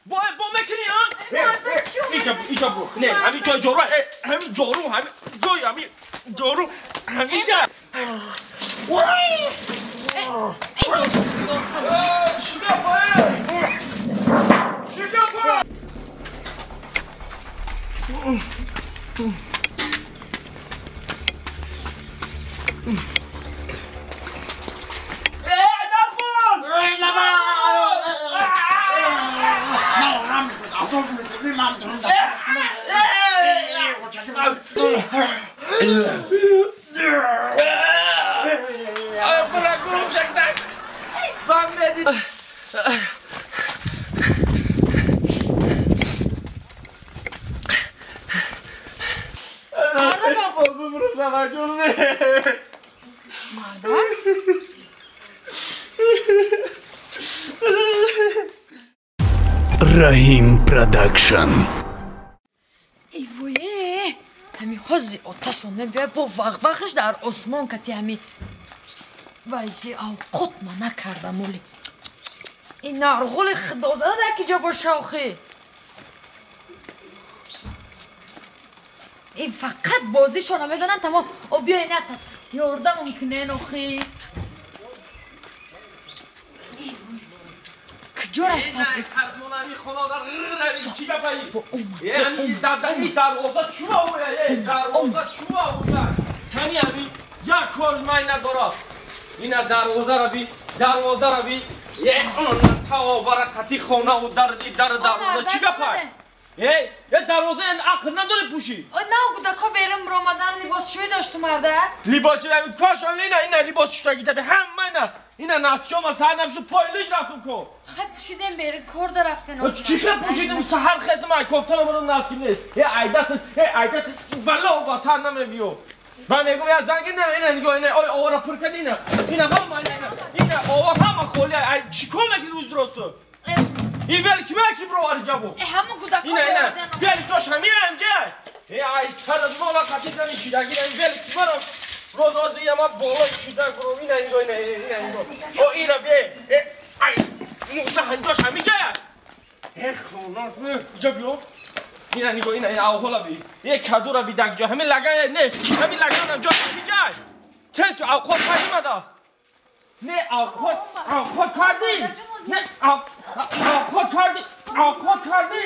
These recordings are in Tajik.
бо мекунӣ, а? Иҷа бро. Не, ҳамин ҷои ҷору, ҳамин ҷору, ҳамин ҷои ҳамин ҷору, ҳамин ҷа. Чӣ гапа? Раҳим Продакшн. Эй вое, ҳами ҳози оташон мебиёяд бо вағвағиш дар осмон кати ҳами вайжи авқот ма накардам оли. Ин нарғули худозада дар ки ҷо боша охи. Ин фақат бозишона медонанд тамом. О биёен як ёрдамон кунен охи. Куҷо рафта? Як кор май надорад. Ина дарвозаро би, дарвозаро би. Таовара қати хонаву дар дарвоза чӣ гапай? Эй, я дарвоза ақл надори пӯшӣ. На гудако берун ромадан либосшӯӣ дошту марда? Либосшӯӣ кош ина ина либос шуштагӣ таби ҳама ина. Ина наскёма саҳар набишу пойлиш рафтум ко. Хай пӯшидем берун кор да рафтен. Чӣ хел пӯшидем саҳар хезм ай кофтана бурум наски нест. Э айдаст, э айдаст бало ватар намебиё. Ман мегум я занг ина ина нигоҳ ина ой овара пур кади ина. Ина ҳама ина ина ова ҳама холи ай чӣ кор мекунӣ рӯз росту? Ин вел ки меки бровари ҷабо. Э ҳама гудако. Ина ина вел ҷош ҳамин ҳамҷа. Э ай сар аз мола қати зани шидаги ин вел ки марам роз оз ина ма болои шида гурум ина нигоҳ ина ина нигоҳ. О ира бе. Э ай муса ҳамҷош ҳаминҷа. Э хона иҷа биё. Ина нигоҳ ина ина авҳола би. Е кадура би даг ҷо ҳамин лаган не ҳамин лаганам ҷош ҳаминҷа. Тез авқот кардимада. Не авқот авқот кардӣ. Не авқот кардӣ авқот кардӣ.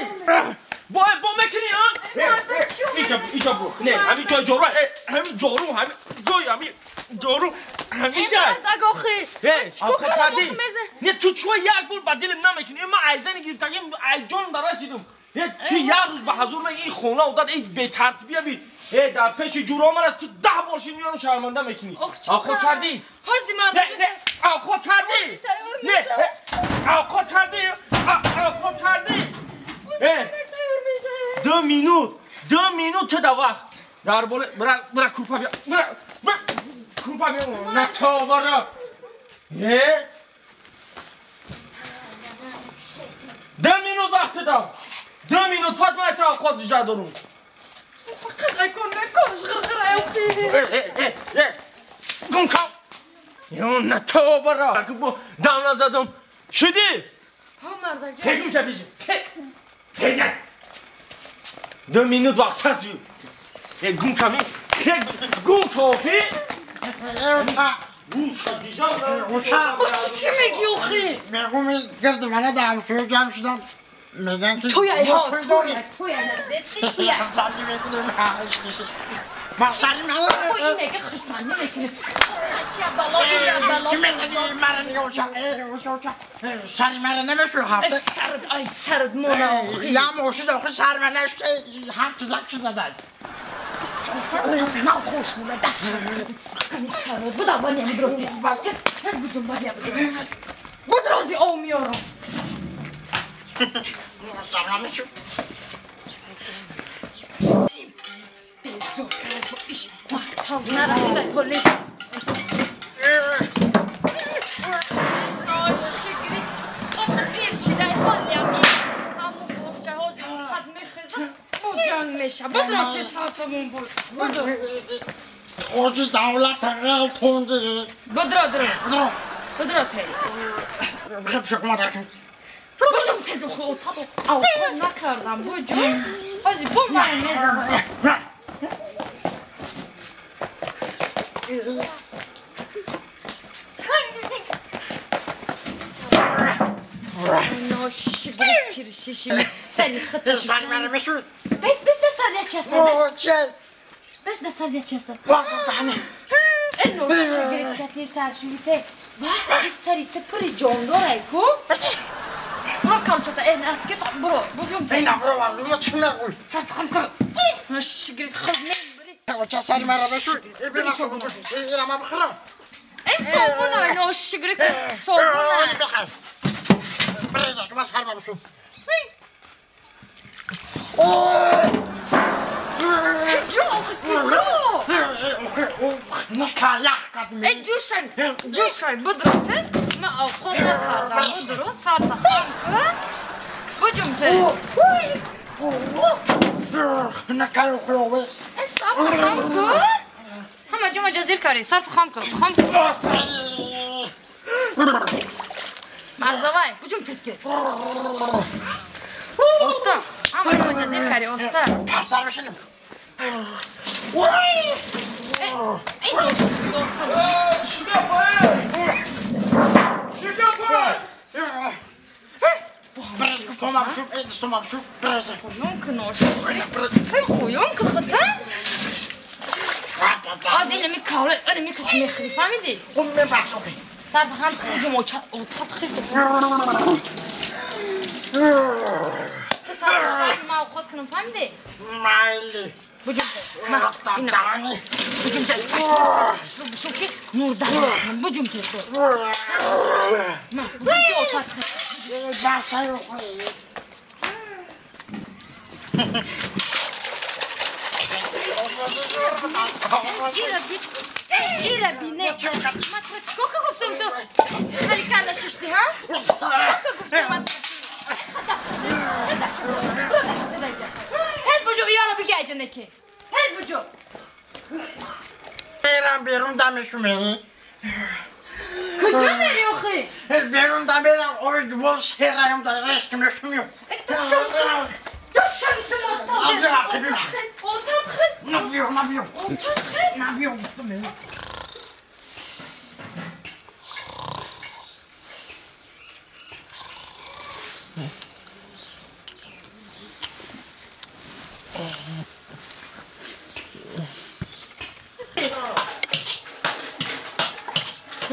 Бо мекунӣ, а? Иҷа иҷа бро. Не ҳамин ҷои ҷору ҳамин ҷору ҳамин ҷои ҳамин ҷору ҳамин ҷа. Авқот кардӣ. Не ту чӯ як бор ба дилам намекунӣ. Ман айзани гирифтагим ай ҷонам дар расидум. Ту як рӯз ба ҳазур меги ин хона дар ин бетартибия би. Дар пеши ҷуро мара ту 10 бор шин миён шарманда мекунӣ. Авқот кардӣ? Ҳози мард. Не, авқот кардӣ? Не, авқот кардӣ? Авқот кардӣ? 2 минут, 2 минут ту да вақт. Дар боле бира бира курпа бия. Бира бира курпа бия. На тавара. 2 минут вақт дам. 2 минут пас ман таваққот диҷа дорум. Фақат накун, накун, ғирғир охи. Гум кав. Ё на тавбара. Дам назадам. Шудӣ? Ҳа мардак ҷон. Хе гум ша бижи. Хе. Хе. 2 минут вақт ҳаст. Гум ками. Хе гум шо хе. Чӣ мегӣ охи? Мегум гирди мана да ҳамсоя ҷамъ шудан. Меган ки туя ҳо туя туя надеси туя хурсандӣ мекунем иштиши мақсади ман ин мега хурсандӣ мекунем ташия бало ира бало чӣ мезанӣ мара нигоҳ ча ча сари мара намешӯ ҳафта сард ай сард мона охи я мошид охи сар мана шуд ҳар чизак задан на хуш мона да сард буда ваня будро тез тез бужум ваня будро будрози ов миёрам. Буҷум тез авқот накардам, буҷум. Ҳози бо маро мезанам. Ношигри пиршиши сари хата. Сари маро мешӯй. Бес бес да сар часа. Бес да сар часа. Ношигри кати саршуите. Ва, сари те пури ҷондорай ку? Бро камчата, аски бро, буҷум. Ина бро, вардума чӣ нагӯй. Сартхам кар. Ношигри хаз мебри. Оча сари маро мешӯй. Бина собун. Ира ма бихӯрам. Собуна, ношигри собуна. Бихӯр. Бреза, ма сар ма бишӯ. Куҷо, куҷо? Ҷӯшай, ҷӯшай, будро тез. Ман авқот накардам, будро сарта хам кун. Буҷум тез. Сарта хам кун. Ҳама ҷома ҷазир кардӣ, сарта хам кун, хам кун. Мардавай, буҷум тез тез. Оста, ҳама ҷома ҷазир кардӣ, оста. Пастар бишинем. Аз инами кавла, инами кавла мехӯрӣ, фаҳмидӣ? Сарта хам куҷум отат хест. Ту сарта шудаи ма овқот кунам, фаҳмидӣ? Майли. Буҷум тез. Буҷум тез. Пашма ки нурдан буҷум тез. Ма буҷум ки отат хест. Ира бине. Ма ту чико ка гуфтам ту? Хали канда шишти, ҳа? Чико ка гуфтам ма ту? Ҳез буҷум иёро биги айҷа неки. Ҳез буҷум. Мерам берун да мешумӣ. Куҷо мери охи? Берун да мерам, ой боз сераем да реск мешумӣ. Набиё, набиё. Набиё.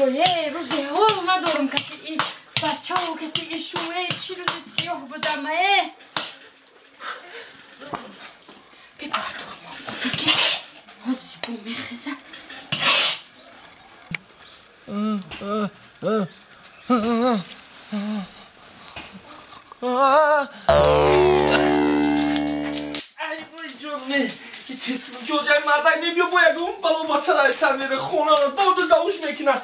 Ое, рӯзи ҳол надорам, кати и бачао, кати и шӯе, чӣ рӯзи сиёҳ будам, э? Бипардорам ки ҳози бо мехезам. Ай вой ҷонме, тез кунам ки ҳозир мардак мебиё бо ягон бало ба сараи сар мере, хонаро доду давуш мекунад.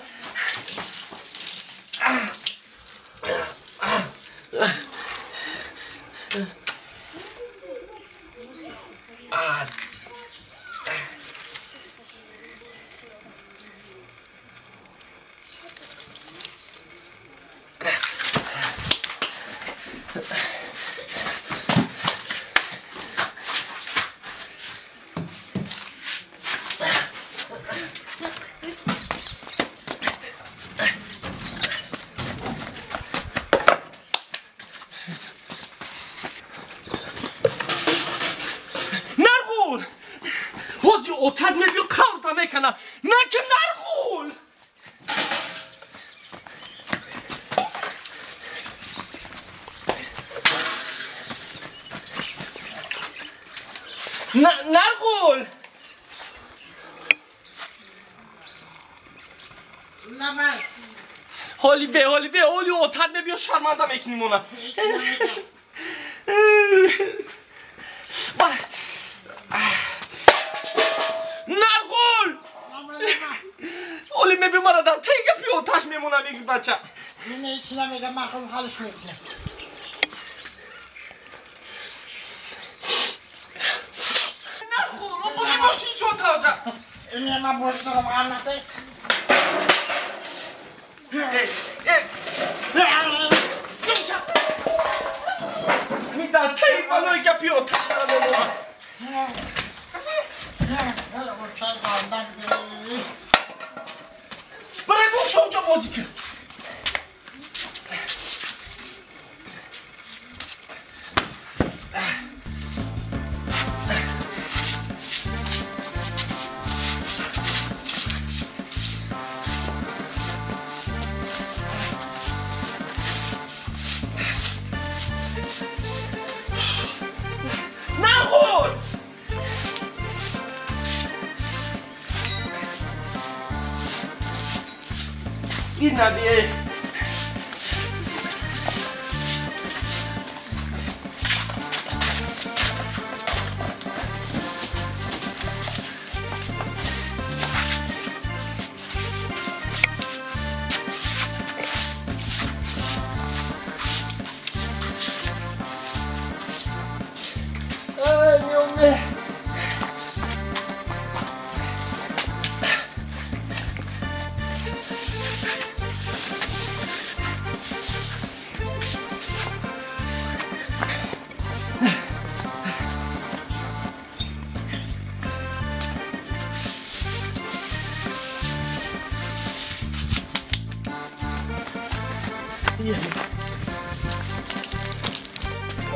Отат мебиё қаврта мекана. На ки нарғул! Нарғул! Ҳоли бе, ҳоли бе, ҳоли отат мебиё шарманда мекунем она. Нарғул! Оли меби мара дар тега пи оташ мемона меги бача. Не ҳеч намегам, ман худам ҳалш мекунам. Нарғул, о буди боши чо тавҷа. Не ман бош дорам амнате. Э, э. балои гапи оташ мара мемонад. Барай гум шо онҷо бозӣ кун. Nabi. Ay, Dios mío.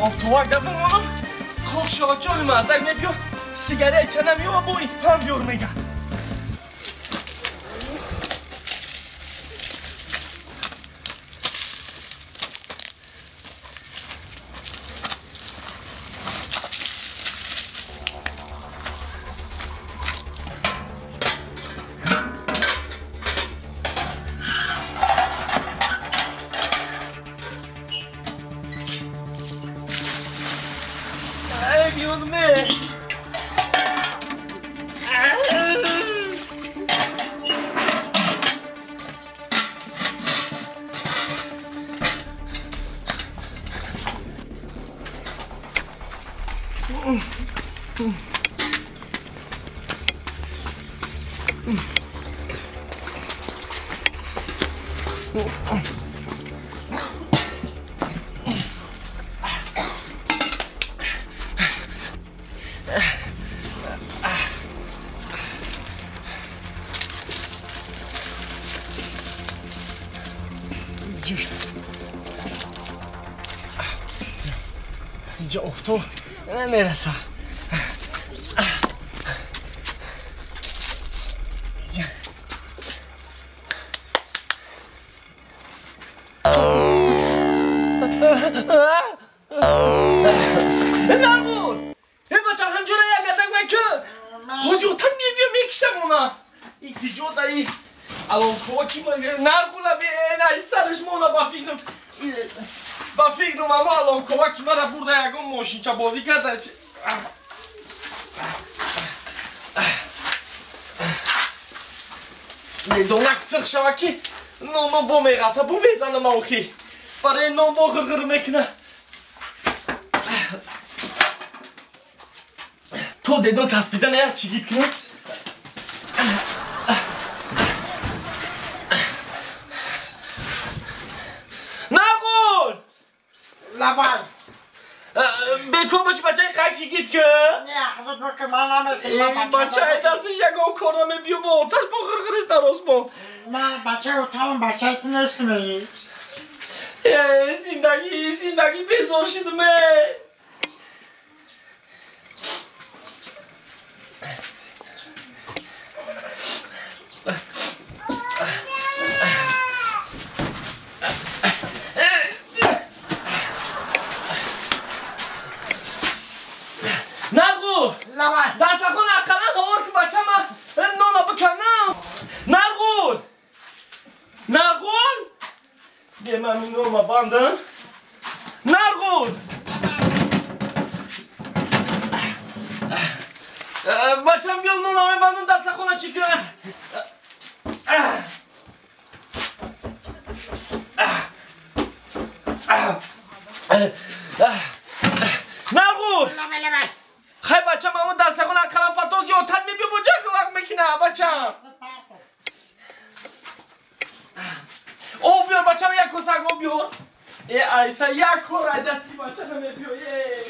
Офтовак дабумонам хокшоҷони мардак мебиё сигарет чана меёва бо испан биёр мега. Инҷа офтоб намерасад. Нарғун! Э бача ҳанҷора як адак макун! Ҳози отак мебиё мекишам она. И диҷо даи алонкова ки нарғуна бе най сараш мона ба фикрам. Ба фикрам ама алонкова ки мара бурда ягон мошинча бозӣ карда. Медонак сирх шава ки ноно бо меғата бо мезанам охи. Барои нон бо ғирғир мекуна. То дедон таспидан як чигит кунам. Нарғун! Лабай. Бекор боши бачаи қак чигит кун? Не, ҳазрат бо ман намекунам. Бачаи дастиш ягон кор намебиё бо оташ бо ғирғириш дар осмон. Ман бачаи отамам, бачаи ту нестам. Э, зиндагӣ, зиндагӣ безор шудам э. Нарғун! Лабай. Дастархон ақаллан ҳовор ки бачама нона биканам. Нарғун! Нарғун! Бе ман ин бандам. Нарғун! Бачам биё нона мебандам дастархона чӣ кунам? Нарғун! Лабай, лабай. Хай бачам ҳамон дастархон ақаллан партоз ётат мебиё бо ҷахлақ мекуна бачам. Об биёр бачам, як косак об биёр. Э айса як кор ай дасти бача намебиё. Э.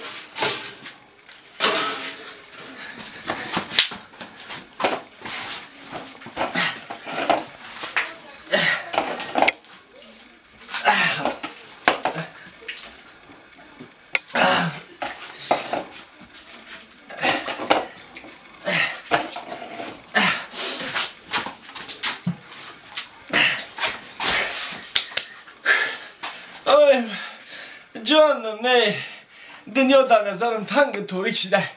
جانم نه دنیا در نظرم تنگ تاریک شده.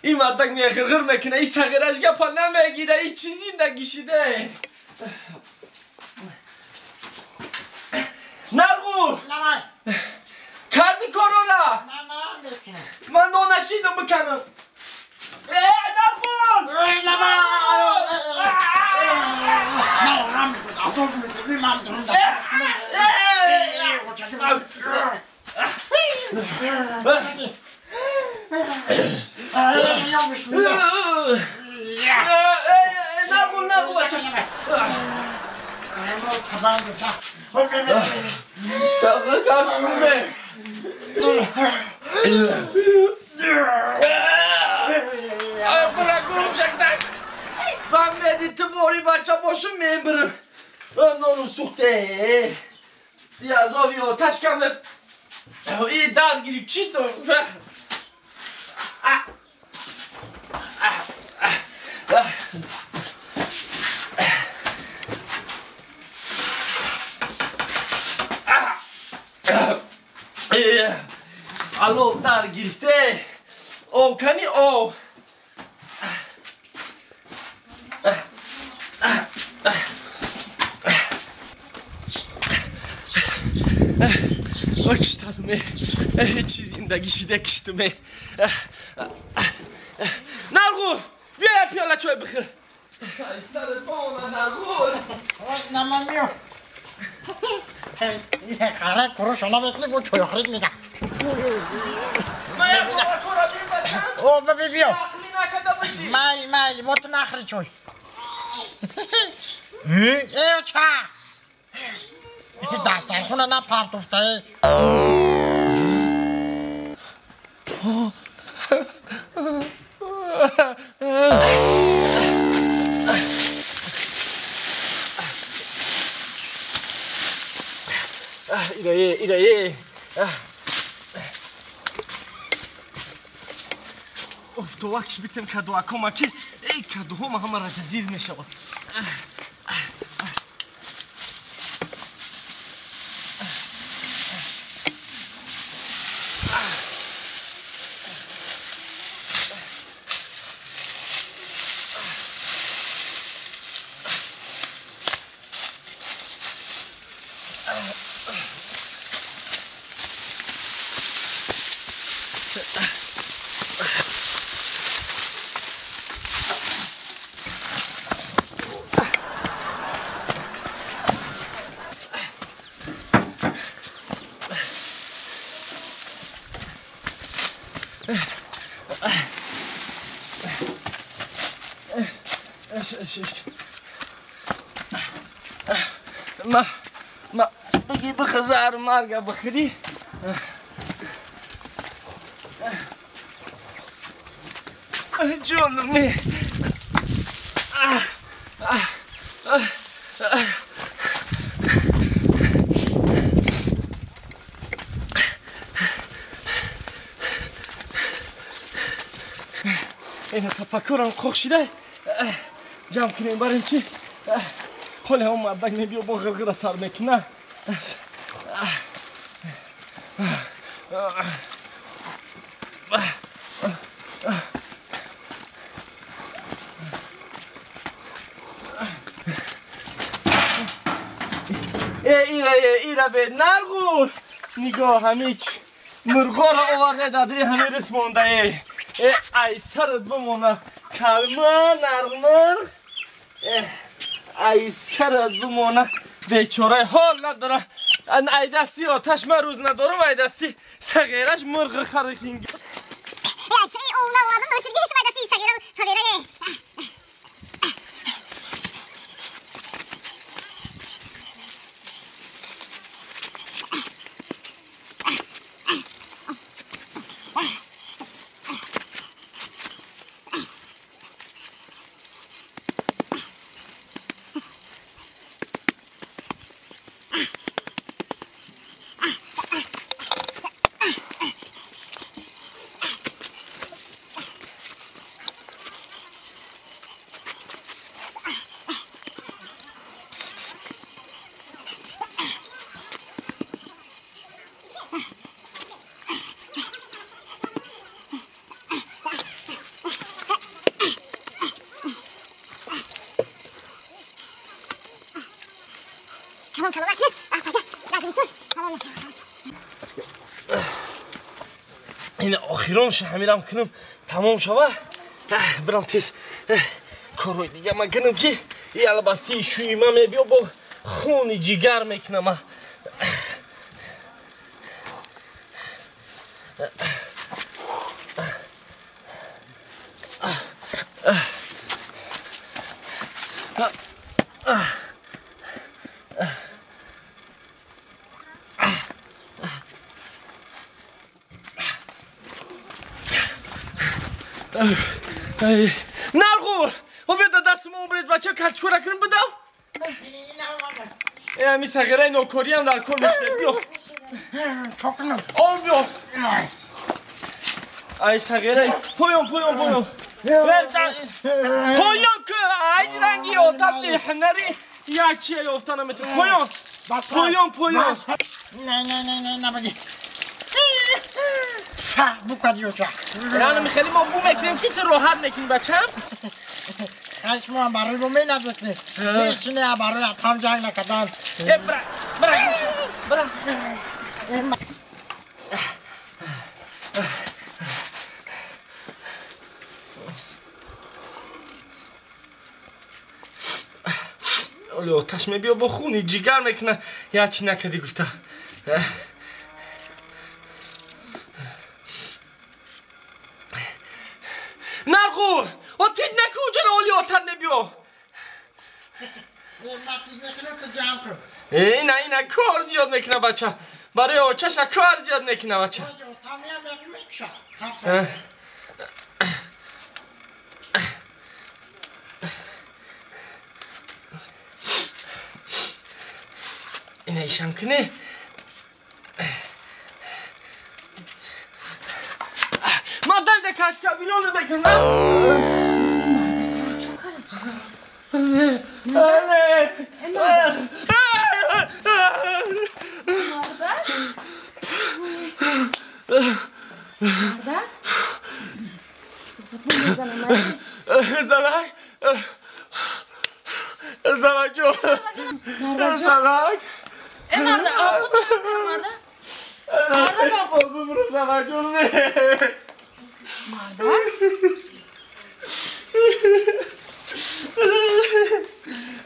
این مردک می غرغر میکنه، این صغیرش گپا نمیگیره، این چیزی نگیشیده. نرگو کردی کارولا من نانشیدم بکنم. نرگو نرگو نرگو بچه تو باری بچه باشم میبرم. نانم سوخته یه از آبی آتش کم ای در گیری چی تو؟ الو در گرفته آب کنی آب. کشتم چیز زندگی شده کشتم. نرگو بیا یه پیاله چای بخور. سرت بالا نرگو. نمانیو قرار کروش حالا بکنی با چای خرید میگم. من یه کارا بیم بچم. او ببی بیا. عقلی نکده باشی. مایل مایل با تو نخری چای. ای چا دسترخونه نه پرتوفته. ایرایه ایرایه. افتواکش بیتم کدو اکوما کی ای کدو هم همه را جزیر می شود. ما ما بگی بخزار مرگ بخری. جونم می این تفکرم خوش شده. جمع کنیم بریم که حالا هم مردک نبیو با غرغره سر میکنه. ایره ایره به نرگو نگاه همیچ مرغا را آورده دادری همه رس مونده. ای ای سرت بمونه کلمه نرمر. ای سرت بمونه بیچاره حال نداره. ای دستی آتش من روز ندارم. ای دستی صغیرش مرغ خرخینگ. ин охиронша ҳамирам кунам тамом шава бирам тез корҳои дига ман кунам ки и албастии шӯи ман мебиё бо хуни ҷигар мекунам. Нарғур! О беда дастумо обрез бача калчкора кунам бидав? Э ами сағираи нокориам дар кор мешида. Биё. Об биё. Ай сағираи поён поён поён. Поён ки ай ранги отаб ҳунари як чия ёфта наметавон. Поён. Поён поён. Не не не не набади. Букадиёча. Яъне михели мо бу мекунем ки ту роҳат мекунӣ бачам? Аш мо барои бу менадукни. Ҳеч не барои атам ҷанг накардан. Э бира, бира, бира. Оле оташ мебиё бо хуни ҷигар мекуна. Як чи накардӣ гуфта. Нарғур! О тид наку уҷара оли отат мебиё. Ина ина кор зиёд мекуна бача. Барои очаша кор зиёд мекуна бача. Ина ишам кунӣ. Ман дальда качка билону мекунам. Мардак? Залак! Залак ҷон! Залак! Э марда, худ чӣ марда? Марда, Залак ҷон! Мардак?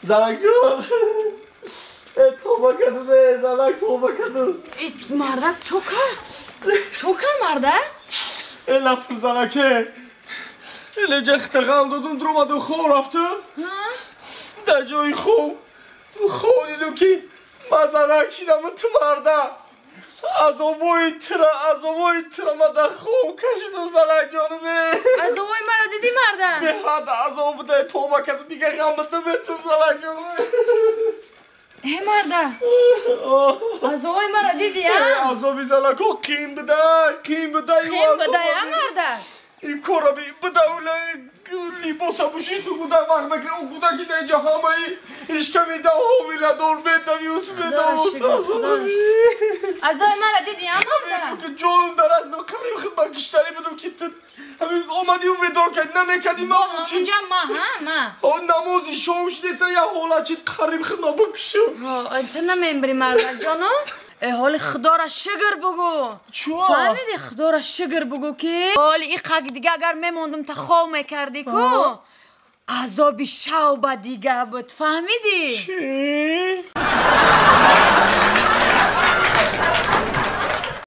Залак ҷон! Э тоба кардам, э залак тоба кардам. Э мардак чо кард? Чо кард мардак? Э лапу залаке! Элеб ҷахтағам додум, дуромадум, хоб рафтум. Дар ҷои хоб хоб дидум ки ман залак шидаму ту марда. Азобои тира, азобои тира ман дар хоб кашидум залак ҷонум. Азобои мара дидӣ марда? Беҳад азоб буда, тоба кардум, дига ғам наметум залак ҷонум. Э марда, азобои мара дидӣ, а? Азоби залако қин буда, қин буда. Қин буда, а марда? Ин кора буда, либоса пӯшисту гудак вақт мекунӣ, о гудак шида инҷа ҳамаи ишкамида ҳомиладор бедави усбедавус азоби. Азоби мара дидӣ, а марда? Ҷонум дар аст, қариб худ ба киштарӣ будум ки ту ҳамин омадиу бедор кардӣ, намекардӣ ман ҳамунҷа ма, ҳа, ма. Намози шом шидеса як ҳолат шид, қариб худ ма бикушам. Ту намембирӣ мардак ҷону? Ҳоли худоро шукр бугӯ. Чо? Фаҳмидӣ? Худоро шукр бугӯ ки ҳоли иқак дига агар мемондум та хов мекардӣ ку азоби шав ба дига буд. Фаҳмидӣ? Чӣ?